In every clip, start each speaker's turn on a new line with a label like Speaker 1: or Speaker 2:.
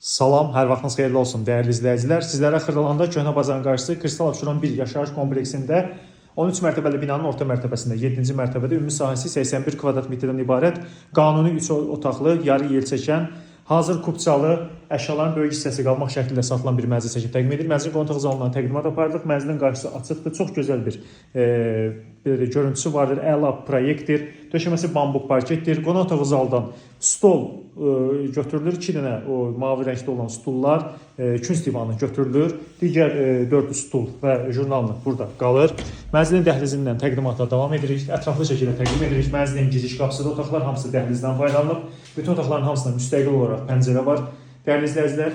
Speaker 1: Salam, hər vaxtınız xeyirli olsun dəyərli izləyicilər. Sizlərə Xırdalanda Köhnə Bazarın qarşısı Kristal Abşeron 1 yaşayış kompleksində 13 mərtəbəli binanın orta mərtəbəsində 7-ci mərtəbədə ümumi sahəsi 81 kvadrat metrdən ibarət qanuni 3 otaqlı, yarı yel çəkən, hazır kupçalı, əşyaların böyük hissəsi qalmaq şərti ilə satılan bir mənzil çəkib təqdim edilir. Mənzilin qonaq zalından təqdimat apardıq. Mənzilin qarşısı açıqdır. Çox gözəl bir belə deyək, görüntüsü vardır. Əla proyektdir. Döşəməsi bambuq parketdir. Qonaq otağı zaldan stol götürülür. 2 dənə o mavi rəngdə olan stullar, künc divanı götürülür. Digər 4 stul və jurnalını burada qalır. Mənzilin dəhlizindən təqdimata davam edirik. Ətraflı şəkildə təqdim edirik. Mənzilin giriş qapısıdır. Otaqlar hamısı dəhlizdən faydalanıb. Bütün otaqların hamısında müstəqil olaraq pəncərə var. Dəyərli izləyicilər,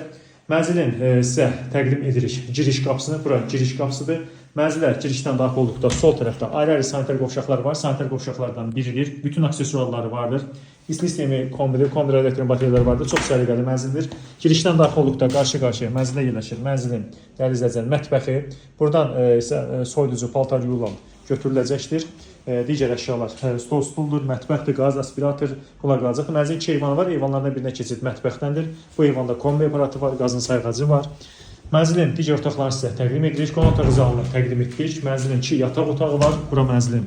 Speaker 1: mənzilin sizə təqdim edirik giriş qapısını. Bura giriş qapısıdır. Mənzilə girişdən daxil olduqda sol tərəfdə ayrı-ayrı sanitar qovşaqlar var. Sanitar qovşaqlardan biridir. Bütün aksesuarları vardır. İstilik sistemi kombidir, kombi radiatorun batareyaları vardır. Çox səliqəli mənzildir. Girişdən daxil olduqda qarşı-qarşıya mənzilə yerləşir. Mənzilin, dəyərli izləyicilər, mətbəxi. Buradan isə soyuducu, paltar yuyulan götürüləcəkdir. Digər əşyalar stol, stuldur, mətbəxdir, qaz, aspirator, bunlar qalacaqdır. Mənzilin iki eyvanı var. Eyvanlardan birinə keçid mətbəxdəndir. Bu eyvanda kombi aparatı var, qazın sayğacı var. Mənzilin digər otaqlarını sizə təqdim edirik. Qonaq otağı zalını təqdim etdik. Mənzilin iki yataq otağı var. Bura mənzilin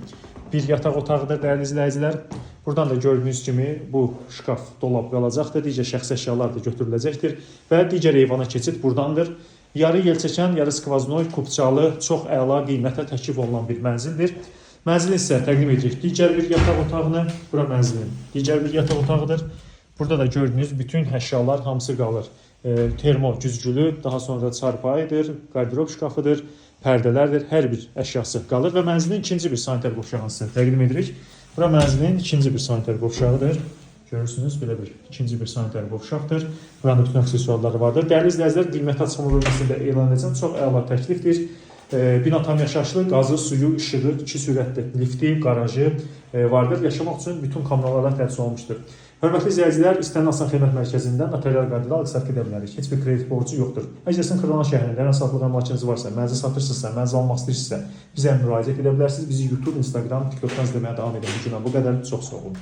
Speaker 1: bir yataq otağıdır, dəyərli izləyicilər. Buradan da gördüyünüz kimi bu şkaf, dolab qalacaqdır. Digər şəxsi əşyalar da götürüləcəkdir və digər eyvana keçid burdandır. Yarı yel çəkən, yarı skvaznoy, kupçalı, çox əla qiymətə təklif olunan bir mənzildir. Mənzilin sizə təqdim edirik digər bir yataq otağını. Bura mənzilin digər bir yataq otağıdır. Burada da gördüyünüz bütün əşyalar hamısı qalır. Termo güzgülü, daha sonra çarpayıdır, qardırob şkafıdır, pərdələrdir. Hər bir əşyası qalır və mənzilin ikinci bir sanitar qovşağını sizə təqdim edirik. Bura mənzilin ikinci bir sanitar qovşağıdır. Görürsünüz, belə bir ikinci bir sanitar qovşaqdır. Buranın bütün aksesuarları vardır. Dəyərli izləyicilər, qiyməti açıqlama bölməsində elan edəcəm. Çox əla təklifdir. Bina tam yaşayışlı, qazı, suyu, işığı, iki sürətli lifti, qarajı vardır. Yaşamaq üçün bütün kommunal təchiz olunmuşdur. Hörmətli izləyicilər, istənilən asan xidmət mərkəzindən notarial qaydada alqı-satqı edə bilərik. Heç bir kredit borcu yoxdur. Əgər sizin Xırdalan şəhərində hər hansı satlıq əmlakınız varsa, mənzil satırsınızsa, mənzil almaq istəyirsinizsə, bizə müraciət edə bilərsiniz. Bizi YouTube, Instagram, TikTokdan izləməyə davam edin. Bu günə bu qədər. Çox sağ olun.